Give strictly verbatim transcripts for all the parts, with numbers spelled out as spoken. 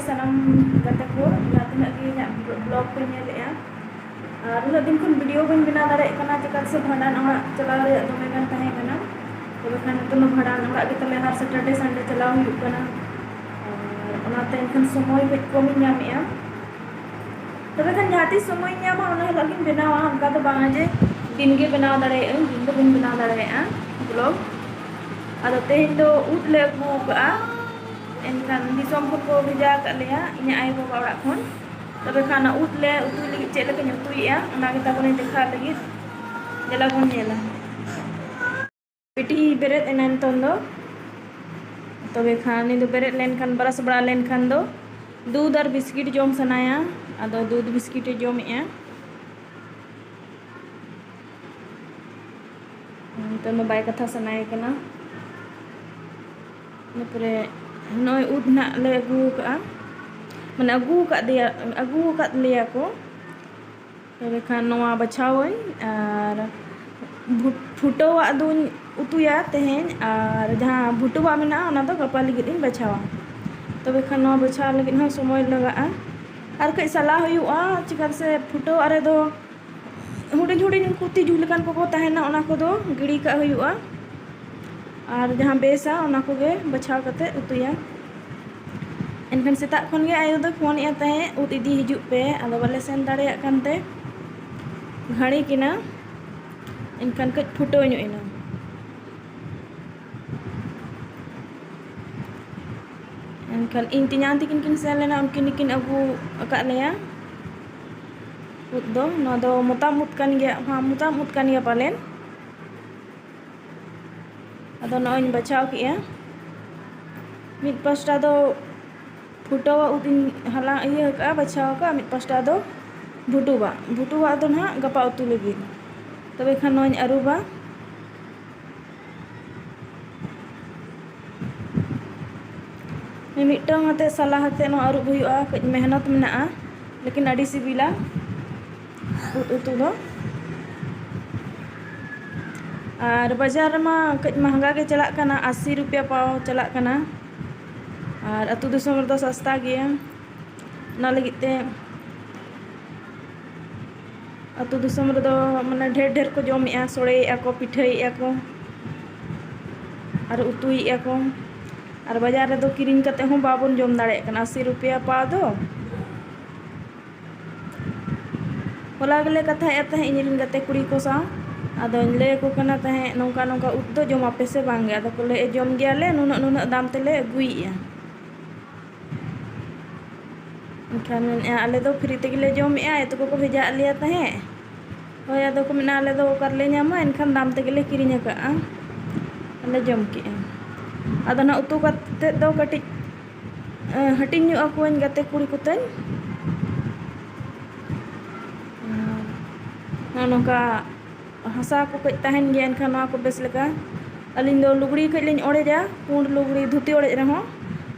ᱥᱟᱱᱟᱢ ᱜᱟᱛᱮ ᱠᱚ, ᱡᱟᱦᱟᱸ ᱛᱤᱱᱟᱹᱜ ᱜᱮ ᱤᱧᱟᱹᱜ vlog ᱯᱮ ᱧᱮᱞᱮᱫᱼᱟ, ᱟᱨ ᱩᱱᱟᱹᱜ ᱫᱤᱱ ᱠᱷᱚᱱ video ᱵᱟᱹᱧ ᱵᱮᱱᱟᱣ ᱫᱟᱲᱮᱭᱟᱜ ᱠᱟᱱᱟ, ᱪᱮᱫᱟᱜ ᱥᱮ ᱵᱷᱟᱸᱰᱟᱱ ᱚᱲᱟᱜ ᱪᱟᱞᱟᱣ ᱨᱮᱭᱟᱜ ᱫᱚᱢᱮ ᱜᱟᱱ ᱛᱟᱦᱮᱸ ᱠᱟᱱᱟ᱾ ᱛᱚᱵᱮ ᱠᱷᱟᱱ ᱱᱤᱛᱚᱜ ᱢᱟ ᱵᱷᱟᱸᱰᱟᱱ ᱚᱲᱟᱜ ᱜᱮ ᱛᱟᱞᱮ ᱦᱟᱨ Saturday Sunday ᱪᱟᱞᱟᱣ ᱦᱩᱭᱩᱜ ᱠᱟᱱᱟ, ᱟᱨ ᱚᱱᱟᱛᱮ ᱮᱱᱠᱷᱟᱱ ᱥᱚᱢᱚᱭ ᱠᱟᱹᱡ ᱠᱚᱢᱤᱧ ᱧᱟᱢᱮᱫᱼᱟ᱾ ᱛᱚᱵᱮ ᱠᱷᱟᱱ ᱡᱟᱦᱟᱸ ᱛᱤᱥ ᱥᱚᱢᱚᱭᱤᱧ ᱧᱟᱢᱟ, ᱚᱱᱟ ᱦᱤᱞᱳᱜ ᱜᱤᱧ ᱵᱮᱱᱟᱣᱟ᱾ ᱚᱱᱠᱟ ᱫᱚ ᱵᱟᱝᱟ ᱡᱮ ᱫᱤᱱ ᱜᱮ ᱵᱮᱱᱟᱣ ᱫᱟᱲᱮᱭᱟᱜᱼᱟᱹᱧ, ᱫᱤᱱ ᱫᱚ ᱵᱟᱹᱧ ᱵᱮᱱᱟᱣ ᱫᱟᱲᱮᱭᱟᱜᱼᱟ vlog᱾ ᱟᱫᱚ ᱛᱮᱦᱮᱧ ᱫᱚ ᱩᱫ ᱞᱮ ᱟᱹᱜᱩ ᱟᱠᱟᱫᱼᱟ, ᱮᱱᱠᱷᱟᱱ ᱫᱤᱥᱚᱢ ᱠᱷᱚᱱ ᱠᱚ ᱵᱷᱮᱡᱟ ᱟᱠᱟᱫ ᱞᱮᱭᱟ ᱤᱧᱟᱹᱜ ᱟᱭᱳ ᱵᱟᱵᱟ ᱚᱲᱟᱜ ᱠᱷᱚᱱ᱾ ᱛᱚᱵᱮ ᱠᱷᱟᱱ ᱚᱱᱟ ᱩᱫ ᱞᱮ ᱩᱛᱩᱭ ᱞᱟᱹᱜᱤᱫ ᱪᱮᱫ ᱞᱮᱠᱟᱧ ᱩᱛᱩᱭᱮᱫᱼᱟ, ᱚᱱᱟ ᱜᱮ ᱛᱟᱵᱚᱱᱤᱧ ᱫᱮᱠᱷᱟᱣ ᱞᱟᱹᱜᱤᱫ᱾ ᱫᱮᱞᱟ ᱵᱚᱱ ᱧᱮᱞᱟ᱾ ᱵᱤᱴᱤ ᱵᱮᱨᱮᱫ ᱮᱱᱟᱭ ᱱᱤᱛᱚᱝ ᱫᱚ᱾ ᱛᱚᱵᱮ ᱠᱷᱟᱱ ᱩᱱᱤ ᱫᱚ ᱵᱮᱨᱮᱫ ᱞᱮᱱᱠᱷᱟᱱ, ᱵᱨᱟᱥ ᱵᱟᱲᱟ ᱞᱮᱱᱠᱷᱟᱱ ᱫᱚ ᱫᱩᱫᱷ ᱟᱨ ᱵᱤᱥᱠᱤᱴ ᱡᱚᱢ ᱥᱟᱱᱟᱭᱟ, ᱟᱫᱚ ᱫᱩᱫᱷ ᱵᱤᱥᱠᱤᱴ ᱮ ᱡᱚᱢᱮᱜᱼᱟ᱾ ᱱᱤᱛᱚᱝ ᱫᱚ ᱵᱟᱭ ᱠᱟᱛᱷᱟ ᱥᱟᱱᱟᱭᱮ ᱠᱟᱱᱟ᱾ ᱤᱱᱟᱹ ᱯᱚᱨᱮ ᱱᱚᱜᱼᱚᱭ ᱩᱫ ᱱᱟᱜ ᱞᱮ ᱟᱹᱜᱩ ᱟᱠᱟᱫᱼᱟ, ᱢᱟᱱᱮ ᱟᱹᱜᱩ ᱟᱠᱟᱫ ᱫᱮᱭᱟ, ᱟᱹᱜᱩ ᱟᱠᱟᱫ ᱞᱮᱭᱟ ᱠᱚ᱾ ᱛᱚᱵᱮ ᱠᱷᱟᱱ ᱱᱚᱣᱟ ᱵᱟᱪᱷᱟᱣᱟᱹᱧ ᱟᱨ ᱵᱷᱩ-, ᱯᱷᱩᱴᱟᱹᱣᱟᱜ ᱫᱩᱧ ᱩᱛᱩᱭᱟ ᱛᱮᱦᱮᱧ, ᱟᱨ ᱡᱟᱦᱟᱸ ᱵᱷᱩᱴᱟᱹᱣᱟᱜ ᱢᱮᱱᱟᱜᱼᱟ, ᱚᱱᱟ ᱫᱚ ᱜᱟᱯᱟ ᱞᱟᱹᱜᱤᱫ ᱤᱧ ᱵᱟᱪᱷᱟᱣᱟ᱾ ᱛᱚᱵᱮ ᱠᱷᱟᱱ ᱱᱚᱣᱟ ᱵᱟᱪᱷᱟᱣ ᱞᱟᱹᱜᱤᱫ ᱦᱚᱸ ᱥᱚᱢᱚᱭ ᱞᱟᱜᱟᱜᱼᱟ, ᱟᱨ ᱠᱟᱹᱡ ᱥᱟᱞᱟ ᱦᱩᱭᱩᱜᱼᱟ, ᱪᱮᱫᱟᱜ ᱥᱮ ᱯᱷᱩᱴᱟᱹᱣᱟᱜ ᱨᱮᱫᱚ ᱦᱩᱰᱤᱧ ᱦᱩᱰᱤᱧ ᱩᱱᱠᱩ ᱛᱤᱡᱩ ᱞᱮᱠᱟᱱ ᱠᱚᱠᱚ ᱛᱟᱦᱮᱱᱟ, ᱚᱱᱟ ᱠᱚᱫᱚ ᱜᱤᱰᱤ ᱠᱟᱜ ᱦᱩᱭᱩᱜᱼᱟ᱾ ᱟᱨ ᱡᱟᱦᱟᱸ ᱵᱮᱥᱟ, ᱚᱱᱟ ᱠᱚᱜᱮ ᱵᱟᱪᱷᱟᱣ ᱠᱟᱛᱮ ᱩᱛᱩᱭᱟ᱾ ᱮᱱᱠᱷᱟᱱ ᱥᱮᱛᱟᱜ ᱠᱷᱚᱱ ᱜᱮ ᱟᱭᱳ ᱫᱚᱭ ᱯᱷᱳᱱᱮᱫᱼᱟ ᱛᱟᱦᱮᱸᱫ, "ᱩᱫ ᱤᱫᱤ ᱦᱤᱡᱩᱜ ᱯᱮ", ᱟᱫᱚ ᱵᱟᱞᱮ ᱥᱮᱱ ᱫᱟᱲᱮᱭᱟᱜ ᱠᱟᱱᱛᱮ ᱜᱷᱟᱹᱲᱤᱠ ᱮᱱᱟ᱾ ᱮᱱᱠᱷᱟᱱ ᱠᱟᱹᱡ ᱯᱷᱩᱴᱟᱹᱣ ᱧᱚᱜ ᱮᱱᱟ᱾ ᱮᱱᱠᱷᱟᱱ ᱤᱧ ᱛᱮᱧᱟᱝ ᱛᱟᱹᱠᱤᱱ ᱠᱤᱱ ᱥᱮᱱ ᱞᱮᱱᱟ, ᱩᱱᱠᱤᱱ ᱜᱮᱠᱤᱱ ᱟᱹᱜᱩ ᱟᱠᱟᱫ ᱞᱮᱭᱟ ᱩᱫ ᱫᱚ᱾ ᱱᱚᱣᱟ ᱫᱚ ᱢᱚᱛᱟᱢ ᱩᱫ ᱠᱟᱱ ᱜᱮᱭᱟ, ᱦᱮᱸ, ᱢᱚᱛᱟᱢ ᱩᱫ ᱠᱟᱱ ᱜᱮᱭᱟ ᱯᱟᱞᱮᱱ᱾ ᱟᱫᱚ ᱱᱚᱜᱼᱚᱭ ᱤᱧ ᱵᱟᱪᱷᱟᱣ ᱠᱮᱜᱼᱟ᱾ ᱢᱤᱫ ᱯᱟᱥᱴᱟ ᱫᱚ ᱯᱷᱩᱴᱟᱹᱣᱟᱜ ᱩᱫ ᱤᱧ ᱦᱟᱞᱟᱝ ᱤᱭᱟᱹ ᱟᱠᱟᱫᱼᱟ, ᱵᱟᱪᱷᱟᱣ ᱟᱠᱟᱫᱼᱟ, ᱢᱤᱫ ᱯᱟᱥᱴᱟ ᱫᱚ ᱵᱷᱩᱴᱩᱣᱟᱜ᱾ ᱵᱷᱩᱴᱩᱣᱟᱜ ᱫᱚ ᱱᱟᱦᱟᱜ ᱜᱟᱯᱟ ᱩᱛᱩ ᱞᱟᱹᱜᱤᱫ᱾ ᱛᱚᱵᱮ ᱠᱷᱟᱱ ᱱᱚᱣᱟᱧ ᱟᱹᱨᱩᱵᱟ᱾ ᱢᱤᱢᱤᱫᱴᱟᱝ ᱟᱛᱮ ᱥᱟᱞᱟ ᱟᱛᱮ ᱱᱚᱣᱟ ᱟᱹᱨᱩᱵ ᱦᱩᱭᱩᱜᱼᱟ, ᱠᱟᱹᱡ ᱢᱮᱦᱱᱚᱛ ᱢᱮᱱᱟᱜᱼᱟ, ᱞᱮᱠᱤᱱ ᱟᱹᱰᱤ ᱥᱤᱵᱤᱞᱟ ᱩᱫ ᱩᱛᱩ ᱫᱚ᱾ ᱟᱨ ᱵᱟᱡᱟᱨ ᱨᱮᱢᱟ ᱠᱟᱹᱡ ᱢᱟᱦᱜᱟ ᱜᱮ ᱪᱟᱞᱟᱜ ᱠᱟᱱᱟ, ᱟᱥᱤ ᱨᱩᱯᱤᱭᱟ ᱯᱟᱣ ᱪᱟᱞᱟᱜ ᱠᱟᱱᱟ᱾ ᱟᱨ ᱟᱹᱛᱩ ᱫᱤᱥᱚᱢ ᱨᱮᱫᱚ ᱥᱟᱥᱛᱟ ᱜᱮᱭᱟ, ᱚᱱᱟ ᱞᱟᱹᱜᱤᱫ ᱛᱮ ᱟᱹᱛᱩ ᱫᱤᱥᱚᱢ ᱨᱮᱫᱚ ᱢᱟᱱᱮ ᱰᱷᱮᱨ ᱰᱷᱮᱨ ᱠᱚ ᱡᱚᱢᱮᱜᱼᱟ, ᱥᱚᱲᱮᱭᱮᱜᱼᱟ ᱠᱚ, ᱯᱤᱴᱷᱟᱹᱭᱮᱜᱼᱟ ᱠᱚ ᱟᱨ ᱩᱛᱩᱭᱮᱜᱼᱟ ᱠᱚ᱾ ᱟᱨ ᱵᱟᱡᱟᱨ ᱨᱮᱫᱚ ᱠᱤᱨᱤᱧ ᱠᱟᱛᱮ ᱦᱚᱸ ᱵᱟᱵᱚᱱ ᱡᱚᱢ ᱫᱟᱲᱮᱭᱟᱜ ᱠᱟᱱᱟ, ᱟᱥᱤ ᱨᱩᱯᱤᱭᱟ ᱯᱟᱣ ᱫᱚ᱾ ᱦᱚᱞᱟ ᱜᱮᱞᱮ ᱠᱟᱛᱷᱟᱭᱮᱫ ᱛᱟᱦᱮᱸᱫ ᱤᱧ ᱨᱮᱱ ᱜᱟᱛᱮ ᱠᱩᱲᱤ ᱠᱚ ᱥᱟᱶ, ᱟᱫᱚᱧ ᱞᱟᱹᱭ ᱟᱠᱚ ᱠᱟᱱᱟ ᱛᱟᱦᱮᱸᱫ, ᱱᱚᱝᱠᱟ ᱱᱚᱝᱠᱟ ᱩᱫ ᱫᱚ ᱡᱚᱢ ᱟᱯᱮ ᱥᱮ ᱵᱟᱝ ᱜᱮ? ᱟᱫᱚ ᱠᱚ ᱞᱟᱹᱭᱮᱫᱼᱟ, ᱡᱚᱢ ᱜᱮᱭᱟᱞᱮ, ᱱᱩᱱᱟᱹᱜ ᱱᱩᱱᱟᱹᱜ ᱫᱟᱢ ᱛᱮᱞᱮ ᱟᱹᱜᱩᱭᱮᱫᱼᱟ᱾ ᱮᱱᱠᱷᱟᱱ ᱢᱮᱱᱮᱫᱼᱟ, ᱟᱞᱮ ᱫᱚ ᱯᱷᱨᱤ ᱛᱮᱜᱮᱞᱮ ᱡᱚᱢᱮᱫᱼᱟ, ᱮᱛᱚ ᱠᱚᱠᱚ ᱵᱷᱮᱡᱟ ᱟᱫ ᱞᱮᱭᱟ ᱛᱟᱦᱮᱸᱫ᱾ ᱦᱳᱭ, ᱟᱫᱚ ᱠᱚ ᱢᱮᱱᱟ, ᱟᱞᱮ ᱫᱚ ᱚᱠᱟ ᱨᱮᱞᱮ ᱧᱟᱢᱟ, ᱮᱱᱠᱷᱟᱱ ᱫᱟᱢ ᱛᱮᱜᱮᱞᱮ ᱠᱤᱨᱤᱧ ᱟᱠᱟᱫᱼᱟ, ᱟᱨᱞᱮ ᱡᱚᱢ ᱠᱮᱫᱼᱟ᱾ ᱟᱫᱚ ᱱᱟᱜ ᱩᱛᱩ ᱠᱟᱛᱮᱫ ᱫᱚ ᱠᱟᱹᱴᱤᱡ, ᱮ, ᱦᱟᱹᱴᱤᱧ ᱧᱚᱜ ᱟᱠᱚᱣᱟᱹᱧ ᱜᱟᱛᱮ ᱠᱩᱲᱤ ᱠᱚᱛᱮᱧ᱾ ᱱᱚᱜᱼᱚ ᱱᱚᱝᱠᱟ ᱦᱟᱥᱟ ᱠᱚ ᱠᱟᱹᱡ ᱛᱟᱦᱮᱱ ᱜᱮᱭᱟ, ᱮᱱᱠᱷᱟᱱ ᱱᱚᱣᱟ ᱠᱚ ᱵᱮᱥ ᱞᱮᱠᱟ᱾ ᱟᱹᱞᱤᱧ ᱫᱚ ᱞᱩᱜᱽᱲᱤ ᱠᱟᱹᱡ ᱞᱤᱧ ᱚᱲᱮᱡᱟ, ᱯᱩᱸᱰ ᱞᱩᱜᱽᱲᱤ, ᱫᱷᱩᱛᱤ ᱚᱲᱮᱡ ᱨᱮᱦᱚᱸ,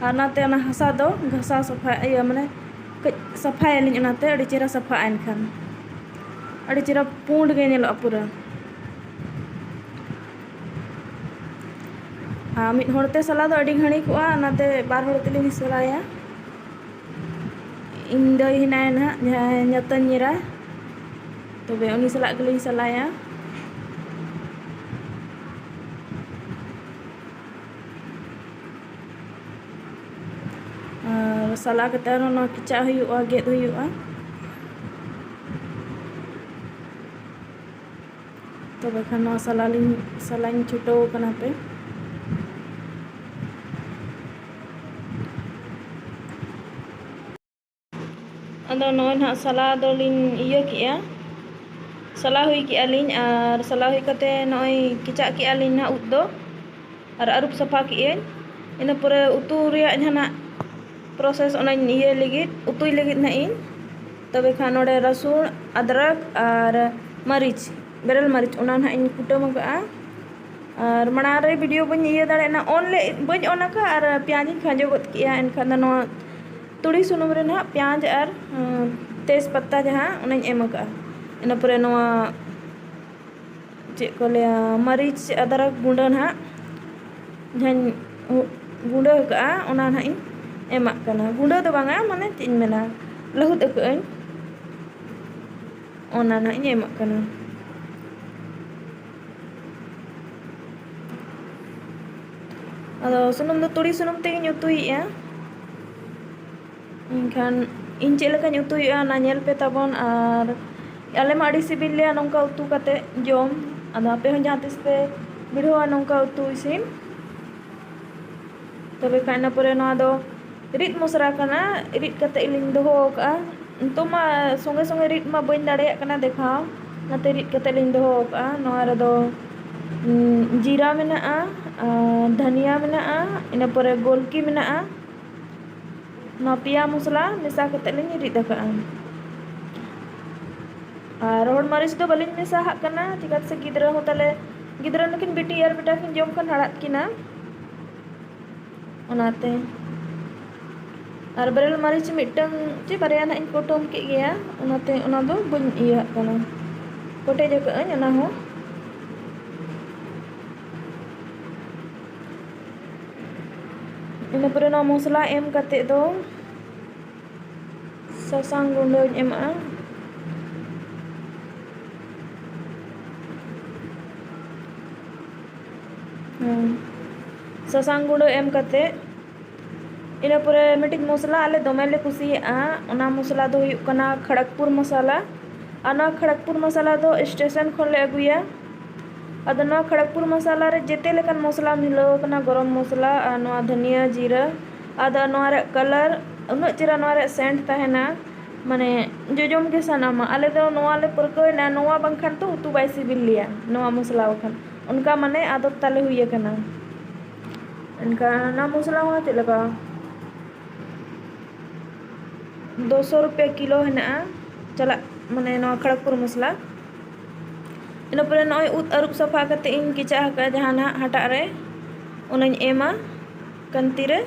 ᱟᱨ ᱚᱱᱟᱛᱮ ᱚᱱᱟ ᱦᱟᱥᱟ ᱫᱚ ᱜᱷᱟᱥᱟᱣ ᱥᱟᱯᱷᱟ, ᱤᱭᱟᱹ, ᱢᱟᱱᱮ ᱠᱟᱹᱡ ᱥᱟᱯᱷᱟᱭᱟᱞᱤᱧ, ᱚᱱᱟᱛᱮ ᱟᱹᱰᱤ ᱪᱮᱦᱨᱟ ᱥᱟᱯᱷᱟᱜᱼᱟ ᱮᱱᱠᱷᱟᱱ᱾ ᱟᱹᱰᱤ ᱪᱮᱦᱨᱟ ᱯᱩᱸᱰ ᱜᱮ ᱧᱮᱞᱚᱜᱼᱟ ᱯᱩᱨᱟᱹ᱾ ᱟᱨ ᱢᱤᱫ ᱦᱚᱲ ᱛᱮ ᱥᱟᱞᱟ ᱫᱚ ᱟᱹᱰᱤ ᱜᱷᱟᱹᱲᱤᱠᱚᱜᱼᱟ, ᱚᱱᱟᱛᱮ ᱵᱟᱨ ᱦᱚᱲ ᱛᱮᱞᱤᱧ ᱥᱟᱞᱟᱭᱟ᱾ ᱤᱧ ᱫᱟᱹᱭ ᱦᱮᱱᱟᱭᱟ ᱱᱟᱦᱟᱜ, ᱡᱟᱦᱟᱸᱭ ᱧᱟᱛᱟᱧ ᱧᱮᱨᱟ, ᱛᱚᱵᱮ ᱩᱱᱤ ᱥᱟᱞᱟᱜ ᱜᱮᱞᱤᱧ ᱥᱟᱞᱟᱭᱟ᱾ ᱟᱨ ᱥᱟᱞᱟ ᱠᱟᱛᱮ ᱟᱨᱦᱚᱸ ᱱᱚᱣᱟ ᱠᱮᱪᱟᱜ ᱦᱩᱭᱩᱜᱼᱟ, ᱜᱮᱫ ᱦᱩᱭᱩᱜᱼᱟ᱾ ᱛᱚᱵᱮ ᱠᱷᱟᱱ ᱱᱚᱣᱟ ᱥᱟᱞᱟ ᱞᱤᱧ, ᱥᱟᱞᱟᱧ ᱪᱷᱩᱴᱟᱹᱣ ᱠᱟᱱᱟ ᱯᱮ᱾ ᱟᱫᱚ ᱱᱚᱜᱼᱚᱭ ᱱᱟᱦᱟᱜ ᱥᱟᱞᱟ ᱫᱚᱞᱤᱧ ᱤᱭᱟᱹ ᱠᱮᱜᱼᱟ, ᱥᱟᱞᱟ ᱦᱩᱭ ᱠᱮᱜᱼᱟ ᱞᱤᱧ, ᱟᱨ ᱥᱟᱞᱟ ᱦᱩᱭ ᱠᱟᱛᱮ ᱱᱚᱜᱼᱚᱭ ᱠᱮᱪᱟᱜ ᱠᱮᱜᱼᱟ ᱞᱤᱧ ᱱᱟᱦᱟᱜ ᱩᱫ ᱫᱚ, ᱟᱨ ᱟᱹᱨᱩᱵ ᱥᱟᱯᱷᱟ ᱠᱮᱜᱼᱟᱹᱧ᱾ ᱤᱱᱟᱹ ᱯᱚᱨᱮ ᱩᱛᱩ ᱨᱮᱭᱟᱜ ᱡᱟᱦᱟᱱᱟᱜ process, ᱚᱱᱟᱧ ᱤᱭᱟᱹᱭ ᱞᱟᱹᱜᱤᱫ, ᱩᱛᱩᱭ ᱞᱟᱹᱜᱤᱫ ᱱᱟᱦᱟᱜ ᱤᱧ᱾ ᱛᱚᱵᱮ ᱠᱷᱟᱱ ᱱᱚᱰᱮ ᱨᱟᱹᱥᱩᱱ, ᱟᱫᱽᱨᱚᱠ ᱟᱨ ᱢᱟᱹᱨᱤᱪ, ᱵᱮᱨᱮᱞ ᱢᱟᱹᱨᱤᱪ, ᱚᱱᱟ ᱱᱟᱦᱟᱜ ᱤᱧ ᱠᱩᱴᱟᱹᱢ ᱟᱠᱟᱫᱼᱟ᱾ ᱟᱨ ᱢᱟᱲᱟᱝ ᱨᱮ video ᱵᱟᱹᱧ ᱤᱭᱟᱹ ᱫᱟᱲᱮᱭᱟᱜᱼᱟ, on ᱞᱮ, ᱵᱟᱹᱧ on ᱟᱠᱟᱫᱼᱟ ᱟᱨ ᱯᱮᱸᱭᱟᱡᱽ ᱤᱧ ᱠᱷᱟᱸᱡᱚ ᱜᱚᱫ ᱠᱮᱜᱼᱟ᱾ ᱮᱱᱠᱷᱟᱱ ᱫᱚ ᱱᱚᱣᱟ ᱛᱩᱲᱤ ᱥᱩᱱᱩᱢ ᱨᱮ ᱱᱟᱦᱟᱜ ᱯᱮᱸᱭᱟᱡᱽ ᱟᱨ, ᱩᱸ, ᱛᱮᱡᱽ ᱯᱟᱛᱟ ᱡᱟᱦᱟᱸ, ᱚᱱᱟᱧ ᱮᱢ ᱟᱠᱟᱫᱼᱟ᱾ ᱤᱱᱟᱹ ᱯᱚᱨᱮ ᱱᱚᱣᱟ, ᱪᱮᱫ ᱠᱚ ᱞᱟᱹᱭᱟ, ᱢᱟᱹᱨᱤᱪ ᱟᱫᱽᱨᱚᱠ ᱜᱩᱸᱰᱟᱹ ᱱᱟᱦᱟᱜ, ᱡᱟᱦᱟᱸᱧ ᱩ-, ᱜᱩᱸᱰᱟᱹ ᱟᱠᱟᱫᱼᱟ, ᱚᱱᱟ ᱱᱟᱦᱟᱜ ᱤᱧ ᱮᱢᱟᱜ ᱠᱟᱱᱟ᱾ ᱜᱩᱸᱰᱟᱹ ᱫᱚ ᱵᱟᱝᱟ, ᱢᱟᱱᱮ ᱪᱮᱫ ᱤᱧ ᱢᱮᱱᱟ, ᱞᱟᱹᱦᱩᱫ ᱟᱠᱟᱫ ᱟᱹᱧ, ᱚᱱᱟ ᱱᱟᱦᱟᱜ ᱤᱧ ᱮᱢᱟᱜ ᱠᱟᱱᱟ᱾ ᱟᱫᱚ ᱥᱩᱱᱩᱢ ᱫᱚ ᱛᱩᱲᱤ ᱥᱩᱱᱩᱢ ᱛᱮᱜᱮᱧ ᱩᱛᱩᱭᱮᱫᱼᱟ᱾ ᱮᱱᱠᱷᱟᱱ ᱤᱧ ᱪᱮᱫ ᱞᱮᱠᱟᱧ ᱩᱛᱩᱭᱮᱫᱼᱟ, ᱚᱱᱟ ᱧᱮᱞ ᱯᱮ ᱛᱟᱵᱚᱱ᱾ ᱟᱨ ᱟᱞᱮ ᱢᱟ ᱟᱹᱰᱤ ᱥᱤᱵᱤᱞ ᱞᱮᱭᱟ ᱱᱚᱝᱠᱟ ᱩᱛᱩ ᱠᱟᱛᱮ ᱡᱚᱢ᱾ ᱟᱫᱚ ᱟᱯᱮ ᱦᱚᱸ ᱡᱟᱦᱟᱸ ᱛᱤᱥ ᱯᱮ ᱵᱤᱰᱷᱟᱹᱣᱟ ᱱᱚᱝᱠᱟ ᱩᱛᱩ ᱤᱥᱤᱱ᱾ ᱛᱚᱵᱮ ᱠᱷᱟᱱ ᱤᱱᱟᱹ ᱯᱚᱨᱮ ᱱᱚᱣᱟ ᱫᱚ ᱨᱤᱫ ᱢᱚᱥᱞᱟ ᱠᱟᱱᱟ, ᱨᱤᱫ ᱠᱟᱛᱮ ᱞᱤᱧ ᱫᱚᱦᱚ ᱟᱠᱟᱫᱼᱟ᱾ ᱱᱤᱛᱚᱜ ᱢᱟ ᱥᱚᱸᱜᱮ ᱥᱚᱸᱜᱮ ᱨᱤᱫ ᱢᱟ ᱵᱟᱹᱧ ᱫᱟᱲᱮᱭᱟᱜ ᱠᱟᱱᱟ ᱫᱮᱠᱷᱟᱣ, ᱚᱱᱟᱛᱮ ᱨᱤᱫ ᱠᱟᱛᱮ ᱞᱤᱧ ᱫᱚᱦᱚ ᱟᱠᱟᱫᱼᱟ᱾ ᱱᱚᱣᱟ ᱨᱮᱫᱚ, ᱩᱸ, ᱡᱤᱨᱟ ᱢᱮᱱᱟᱜᱼᱟ, ᱟᱨ ᱫᱷᱟᱹᱱᱤᱭᱟ ᱢᱮᱱᱟᱜᱼᱟ, ᱤᱱᱟᱹ ᱯᱚᱨᱮ ᱜᱳᱞᱠᱤ ᱢᱮᱱᱟᱜᱼᱟ᱾ ᱱᱚᱣᱟ ᱯᱮᱭᱟ ᱢᱚᱥᱞᱟ ᱢᱮᱥᱟ ᱠᱟᱛᱮ ᱞᱤᱧ ᱨᱤᱫ ᱟᱠᱟᱫᱼᱟ᱾ ᱟᱨ ᱨᱚᱦᱚᱲ ᱢᱟᱹᱨᱤᱪ ᱫᱚ ᱵᱟᱹᱞᱤᱧ ᱢᱮᱥᱟ ᱦᱟᱜ ᱠᱟᱱᱟ, ᱪᱮᱫᱟᱜ ᱥᱮ ᱜᱤᱫᱽᱨᱟᱹ ᱦᱚᱸ ᱛᱟᱞᱮ, ᱜᱤᱫᱽᱨᱟᱹ ᱱᱩᱠᱤᱱ ᱵᱤᱴᱤ ᱟᱨ ᱵᱮᱴᱟ ᱠᱤᱱ ᱡᱚᱢ ᱠᱷᱟᱱ ᱦᱟᱲᱟᱫ ᱠᱤᱱᱟ, ᱚᱱᱟᱛᱮ᱾ ᱟᱨ ᱵᱮᱨᱮᱞ ᱢᱟᱹᱨᱤᱪ ᱢᱤᱫᱴᱟᱝ ᱪᱮ ᱵᱟᱨᱭᱟ ᱱᱟᱦᱟᱜ ᱤᱧ ᱠᱩᱴᱟᱹᱢ ᱠᱮᱫ ᱜᱮᱭᱟ, ᱚᱱᱟᱛᱮ ᱚᱱᱟ ᱫᱚ ᱵᱟᱹᱧ ᱤᱭᱟᱹ ᱦᱟᱜ ᱠᱟᱱᱟ, ᱠᱚᱴᱮᱡ ᱟᱠᱟᱫ ᱟᱹᱧ ᱚᱱᱟ ᱦᱚᱸ᱾ ᱤᱱᱟᱹ ᱯᱚᱨᱮ ᱱᱚᱣᱟ ᱢᱚᱥᱞᱟ ᱮᱢ ᱠᱟᱛᱮ ᱫᱚ ᱥᱟᱥᱟᱝ ᱜᱩᱸᱰᱟᱹᱧ ᱮᱢᱟᱜᱼᱟ᱾ ᱦᱩᱸ᱾ ᱥᱟᱥᱟᱝ ᱜᱩᱸᱰᱟᱹ ᱮᱢ ᱠᱟᱛᱮ, ᱤᱱᱟᱹ ᱯᱚᱨᱮ ᱢᱤᱫᱴᱤᱡ ᱢᱚᱥᱞᱟ ᱟᱞᱮ ᱫᱚᱢᱮ ᱞᱮ ᱠᱩᱥᱤᱭᱟᱜᱼᱟ, ᱚᱱᱟ ᱢᱚᱥᱞᱟ ᱫᱚ ᱦᱩᱭᱩᱜ ᱠᱟᱱᱟ ᱠᱷᱚᱲᱚᱜᱽᱯᱩᱨ ᱢᱚᱥᱟᱞᱟ᱾ ᱟᱨ ᱱᱚᱣᱟ ᱠᱷᱚᱲᱚᱜᱽᱯᱩᱨ ᱢᱚᱥᱟᱞᱟ ᱫᱚ ᱥᱴᱮᱥᱚᱱ ᱠᱷᱚᱱ ᱞᱮ ᱟᱹᱜᱩᱭᱟ᱾ ᱟᱫᱚ ᱱᱚᱣᱟ ᱠᱷᱚᱲᱚᱜᱽᱯᱩᱨ ᱢᱚᱥᱟᱞᱟ ᱨᱮ ᱡᱮᱛᱮ ᱞᱮᱠᱟᱱ ᱢᱚᱥᱞᱟ ᱢᱤᱞᱟᱹᱣ ᱟᱠᱟᱱᱟ, ᱜᱚᱨᱚᱢ ᱢᱚᱥᱞᱟ ᱟᱨ ᱱᱚᱣᱟ ᱫᱷᱟᱹᱱᱤᱭᱟᱹ, ᱡᱤᱨᱟᱹ᱾ ᱟᱫᱚ ᱱᱚᱣᱟ ᱨᱮᱭᱟᱜ ᱠᱟᱞᱟᱨ, ᱩᱱᱟᱹᱜ ᱪᱮᱦᱨᱟ ᱱᱚᱣᱟ ᱨᱮᱭᱟᱜ ᱥᱮᱱᱴ ᱛᱟᱦᱮᱱᱟ, ᱢᱟᱱᱮ ᱡᱚᱡᱚᱢ ᱜᱮ ᱥᱟᱱᱟᱢᱟ᱾ ᱟᱞᱮ ᱫᱚ ᱱᱚᱣᱟ ᱞᱮ ᱯᱟᱹᱨᱠᱟᱹᱣ ᱮᱱᱟ, ᱱᱚᱣᱟ ᱵᱟᱝᱠᱷᱟᱱ ᱛᱚ ᱩᱛᱩ ᱵᱟᱭ ᱥᱤᱵᱤᱞ ᱞᱮᱭᱟ, ᱱᱚᱣᱟ ᱢᱚᱥᱞᱟ ᱵᱟᱠᱷᱟᱱ᱾ ᱚᱱᱠᱟ ᱢᱟᱱᱮ ᱟᱫᱚᱛ ᱛᱟᱞᱮ ᱦᱩᱭ ᱟᱠᱟᱱᱟ᱾ ᱮᱱᱠᱷᱟᱱ ᱚᱱᱟ ᱢᱚᱥᱞᱟ ᱦᱚᱸ ᱪᱮᱫ ᱞᱮᱠᱟ ᱫᱩᱥᱚ ᱨᱩᱯᱤᱭᱟ ᱠᱤᱞᱳ ᱦᱮᱱᱟᱜᱼᱟ, ᱪᱟᱞᱟᱜ, ᱢᱟᱱᱮ ᱱᱚᱣᱟ ᱠᱷᱚᱲᱚᱜᱽᱯᱩᱨ ᱢᱚᱥᱞᱟ᱾ ᱤᱱᱟᱹ ᱯᱚᱨᱮ ᱱᱚᱜᱼᱚᱭ ᱩᱫ ᱟᱹᱨᱩᱵ ᱥᱟᱯᱷᱟ ᱠᱟᱛᱮ ᱤᱧ ᱠᱮᱪᱟᱜ ᱟᱠᱟᱫᱼᱟ, ᱡᱟᱦᱟᱸ ᱱᱟᱦᱟᱜ ᱦᱟᱴᱟᱜ ᱨᱮ, ᱚᱱᱟᱧ ᱮᱢᱟ ᱠᱟᱱᱛᱤ ᱨᱮ᱾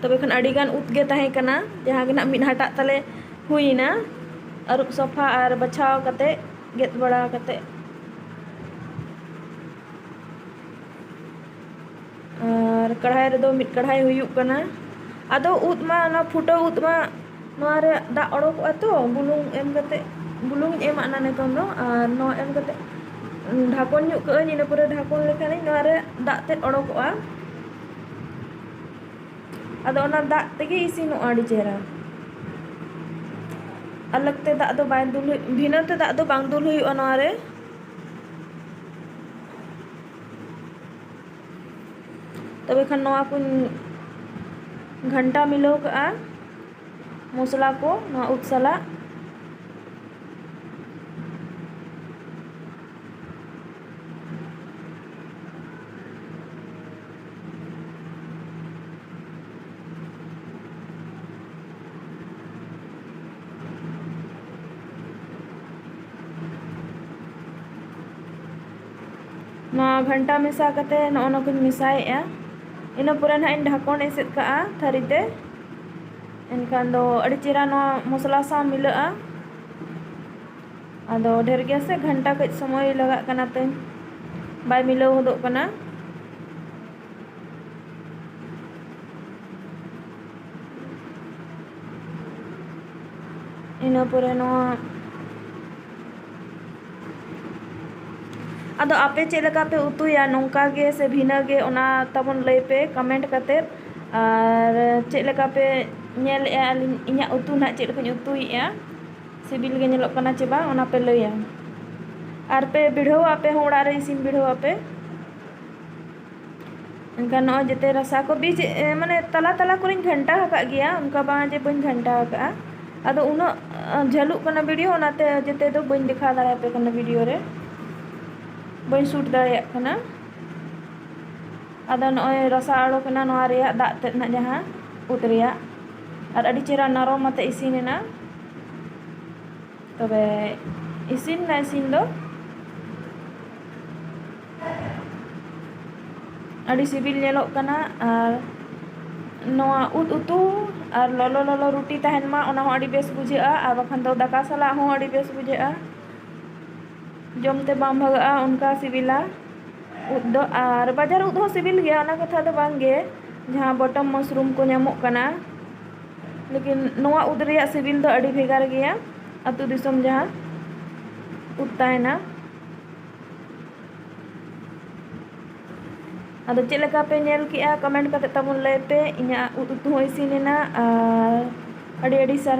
ᱛᱚᱵᱮ ᱠᱷᱟᱱ ᱟᱹᱰᱤ ᱜᱟᱱ ᱩᱫ ᱜᱮ ᱛᱟᱦᱮᱸ ᱠᱟᱱᱟ, ᱡᱟᱦᱟᱸ ᱜᱮ ᱱᱟᱦᱟᱜ ᱢᱤᱫ ᱦᱟᱴᱟᱜ ᱛᱟᱞᱮ ᱦᱩᱭᱮᱱᱟ ᱟᱹᱨᱩᱵ ᱥᱟᱯᱷᱟ ᱟᱨ ᱵᱟᱪᱷᱟᱣ ᱠᱟᱛᱮ, ᱜᱮᱫ ᱵᱟᱲᱟ ᱠᱟᱛᱮ᱾ ᱟᱨ ᱠᱟᱲᱦᱟᱭ ᱨᱮᱫᱚ ᱢᱤᱫ ᱠᱟᱲᱦᱟᱭ ᱦᱩᱭᱩᱜ ᱠᱟᱱᱟ᱾ ᱟᱫᱚ ᱩᱫ ᱢᱟ, ᱚᱱᱟ ᱯᱷᱩᱴᱟᱹᱣ ᱩᱫ ᱢᱟ, ᱱᱚᱣᱟ ᱨᱮ ᱫᱟᱜ ᱚᱰᱚᱠᱚᱜᱼᱟ ᱛᱚ, ᱵᱩᱞᱩᱝ ᱮᱢ ᱠᱟᱛᱮ, ᱵᱩᱞᱩᱝ ᱤᱧ ᱮᱢᱟᱜᱼᱟ ᱱᱤᱛᱚᱝ ᱫᱚ, ᱟᱨ ᱱᱚᱣᱟ ᱮᱢ ᱠᱟᱛᱮ ᱰᱷᱟᱠᱚᱱ ᱧᱚᱜ ᱠᱟᱜᱼᱟᱹᱧ᱾ ᱤᱱᱟᱹ ᱯᱚᱨᱮ ᱰᱷᱟᱠᱚᱱ ᱞᱮᱠᱷᱟᱱᱤᱧ, ᱱᱚᱣᱟ ᱨᱮ ᱫᱟᱜ ᱛᱮᱫ ᱚᱰᱚᱠᱚᱜᱼᱟ᱾ ᱟᱫᱚ ᱚᱱᱟ ᱫᱟᱜ ᱛᱮᱜᱮ ᱤᱥᱤᱱᱚᱜᱼᱟ ᱟᱹᱰᱤ ᱪᱮᱦᱨᱟ᱾ ᱟᱞᱟᱜᱽ ᱛᱮ ᱫᱟᱜ ᱫᱚ ᱵᱟᱭ ᱫᱩᱞ ᱦᱩᱭᱩᱜ, ᱵᱷᱤᱱᱟᱹ ᱛᱮ ᱫᱟᱜ ᱫᱚ ᱵᱟᱝ ᱫᱩᱞ ᱦᱩᱭᱩᱜᱼᱟ ᱱᱚᱣᱟ ᱨᱮ᱾ ᱛᱚᱵᱮ ᱠᱷᱟᱱ ᱱᱚᱣᱟ ᱠᱚᱧ ᱜᱷᱟᱱᱴᱟ ᱢᱤᱞᱟᱹᱣ ᱠᱟᱜᱼᱟ, ᱢᱚᱥᱞᱟ ᱠᱚ ᱱᱚᱣᱟ ᱩᱫ ᱥᱟᱞᱟᱜ᱾ ᱱᱚᱣᱟ ᱜᱷᱟᱱᱴᱟ ᱢᱮᱥᱟ ᱠᱟᱛᱮ ᱱᱚᱜᱼᱚ ᱱᱚᱣᱟ ᱠᱚᱧ ᱢᱮᱥᱟᱭᱮᱫᱼᱟ᱾ ᱤᱱᱟᱹ ᱯᱚᱨᱮ ᱱᱟᱦᱟᱜ ᱤᱧ ᱰᱷᱟᱠᱚᱱ ᱮᱥᱮᱫ ᱠᱟᱜᱼᱟ ᱛᱷᱟᱹᱨᱤ ᱛᱮ᱾ ᱮᱱᱠᱷᱟᱱ ᱫᱚ ᱟᱹᱰᱤ ᱪᱮᱦᱨᱟ ᱱᱚᱣᱟ ᱢᱚᱥᱞᱟ ᱥᱟᱶ ᱢᱤᱞᱟᱹᱜᱼᱟ᱾ ᱟᱫᱚ ᱰᱷᱮᱨ ᱜᱮᱭᱟ ᱥᱮ, ᱜᱷᱟᱱᱴᱟ ᱠᱟᱹᱡ ᱥᱚᱢᱚᱭ ᱞᱟᱜᱟᱜ ᱠᱟᱱᱟ ᱛᱤᱧ, ᱵᱟᱭ ᱢᱤᱞᱟᱹᱣ ᱦᱚᱫᱚᱜ ᱠᱟᱱᱟ᱾ ᱤᱱᱟᱹ ᱯᱚᱨᱮ ᱱᱚᱣᱟ, ᱟᱫᱚ ᱟᱯᱮ ᱪᱮᱫ ᱞᱮᱠᱟ ᱯᱮ ᱩᱛᱩᱭᱟ, ᱱᱚᱝᱠᱟ ᱜᱮ ᱥᱮ ᱵᱷᱤᱱᱟᱹ ᱜᱮ, ᱚᱱᱟ ᱛᱟᱵᱚᱱ ᱞᱟᱹᱭ ᱯᱮ ᱠᱚᱢᱮᱱᱴ ᱠᱟᱛᱮᱫ᱾ ᱟᱨ ᱪᱮᱫ ᱞᱮᱠᱟ ᱯᱮ ᱧᱮᱞᱮᱫᱼᱟ ᱟᱹᱞᱤᱧ, ᱤᱧᱟᱹᱜ ᱩᱛᱩ ᱱᱟᱦᱟᱜ ᱪᱮᱫ ᱞᱮᱠᱟᱧ ᱩᱛᱩᱭᱮᱫᱼᱟ, ᱥᱤᱵᱤᱞ ᱜᱮ ᱧᱮᱞᱚᱜ ᱠᱟᱱᱟ ᱪᱮ ᱵᱟᱝ, ᱚᱱᱟ ᱯᱮ ᱞᱟᱹᱭᱟ᱾ ᱟᱨ ᱯᱮ ᱵᱤᱲᱦᱟᱹᱣᱟ, ᱟᱯᱮ ᱦᱚᱸ ᱚᱲᱟᱜ ᱨᱮ ᱤᱥᱤᱱ ᱵᱤᱲᱦᱟᱹᱣ ᱟᱯᱮ᱾ ᱮᱱᱠᱷᱟᱱ ᱱᱚᱜᱼᱚᱭ ᱡᱮᱛᱮ ᱨᱟᱥᱟ ᱠᱚ ᱵᱤᱪ, ᱮ, ᱢᱟᱱᱮ ᱛᱟᱞᱟ ᱛᱟᱞᱟ ᱠᱚᱨᱮᱧ ᱜᱷᱟᱱᱴᱟ ᱟᱠᱟᱫ ᱜᱮᱭᱟ, ᱚᱱᱠᱟ ᱵᱟᱝ ᱡᱮ ᱵᱟᱹᱧ ᱜᱷᱟᱱᱴᱟ ᱟᱠᱟᱫᱼᱟ᱾ ᱟᱫᱚ ᱩᱱᱟᱹᱜ, ᱟ, ᱡᱷᱟᱹᱞᱩᱜ ᱠᱟᱱᱟ ᱵᱷᱤᱰᱤᱭᱳ, ᱚᱱᱟᱛᱮ ᱡᱮᱛᱮ ᱫᱚ ᱵᱟᱹᱧ ᱫᱮᱠᱷᱟᱣ ᱫᱟᱲᱮᱭᱟᱯᱮ ᱠᱟᱱᱟ ᱵᱷᱤᱰᱤᱭᱳ ᱨᱮ, ᱵᱟᱹᱧ ᱥᱩᱴ ᱫᱟᱲᱮᱭᱟᱜ ᱠᱟᱱᱟ᱾ ᱟᱫᱚ ᱱᱚᱜᱼᱚᱭ ᱨᱟᱥᱟ ᱟᱲᱚᱠ ᱮᱱᱟ ᱱᱚᱣᱟ ᱨᱮᱭᱟᱜ ᱫᱟᱜ ᱛᱮᱫ ᱱᱟᱜ, ᱡᱟᱦᱟᱸ ᱩᱫ ᱨᱮᱭᱟᱜ, ᱟᱨ ᱟᱹᱰᱤ ᱪᱮᱦᱨᱟ ᱱᱟᱨᱚᱢ ᱟᱛᱮ ᱤᱥᱤᱱ ᱮᱱᱟ᱾ ᱛᱚᱵᱮ ᱤᱥᱤᱱ ᱱᱟ ᱤᱥᱤᱱ ᱫᱚ᱾ ᱟᱹᱰᱤ ᱥᱤᱵᱤᱞ ᱧᱮᱞᱚᱜ ᱠᱟᱱᱟ᱾ ᱟᱨ ᱱᱚᱣᱟ ᱩᱫ ᱩᱛᱩ ᱟᱨ ᱞᱚᱞᱚ ᱞᱚᱞᱚ ᱨᱩᱴᱤ ᱛᱟᱦᱮᱱ ᱢᱟ, ᱚᱱᱟ ᱦᱚᱸ ᱟᱹᱰᱤ ᱵᱮᱥ ᱵᱩᱡᱷᱟᱹᱜᱼᱟ, ᱟᱨ ᱵᱟᱠᱷᱟᱱ ᱫᱚ ᱫᱟᱠᱟ ᱥᱟᱞᱟᱜ ᱦᱚᱸ ᱟᱹᱰᱤ ᱵᱮᱥ ᱵᱩᱡᱷᱟᱹᱜᱼᱟ, ᱡᱚᱢ ᱛᱮ ᱵᱟᱢ ᱵᱷᱟᱜᱟᱜᱼᱟ, ᱚᱱᱠᱟ ᱥᱤᱵᱤᱞᱟ᱾ ᱩᱫ ᱫᱚ᱾ ᱟᱨ ᱵᱟᱡᱟᱨ ᱩᱫ ᱦᱚᱸ ᱥᱤᱵᱤᱞ ᱜᱮᱭᱟ, ᱚᱱᱟ ᱠᱟᱛᱷᱟ ᱫᱚ ᱵᱟᱝ ᱜᱮ, ᱡᱟᱦᱟᱸ ᱵᱚᱴᱚᱢ ᱢᱟᱥᱨᱩᱢ ᱠᱚ ᱧᱟᱢᱚᱜ ᱠᱟᱱᱟ, ᱞᱮᱠᱤᱱ ᱱᱚᱣᱟ ᱩᱫ ᱨᱮᱭᱟᱜ ᱥᱤᱵᱤᱞ ᱫᱚ ᱟᱹᱰᱤ ᱵᱷᱮᱜᱟᱨ ᱜᱮᱭᱟ ᱟᱹᱛᱩ ᱫᱤᱥᱚᱢ ᱡᱟᱦᱟᱸ ᱩᱫ ᱛᱟᱦᱮᱱᱟ᱾ ᱟᱫᱚ ᱪᱮᱫ ᱞᱮᱠᱟ ᱯᱮ ᱧᱮᱞ ᱠᱮᱜᱼᱟ, ᱠᱚᱢᱮᱱᱴ ᱠᱟᱛᱮ ᱛᱟᱵᱚᱱ ᱞᱟᱹᱭ ᱯᱮ᱾ ᱤᱧᱟᱹᱜ ᱩᱫ ᱩᱛᱩ ᱦᱚᱸ ᱤᱥᱤᱱ ᱮᱱᱟ, ᱟᱨ ᱟᱹᱰᱤ ᱟᱹᱰᱤ ᱥᱟᱨᱦᱟᱣ᱾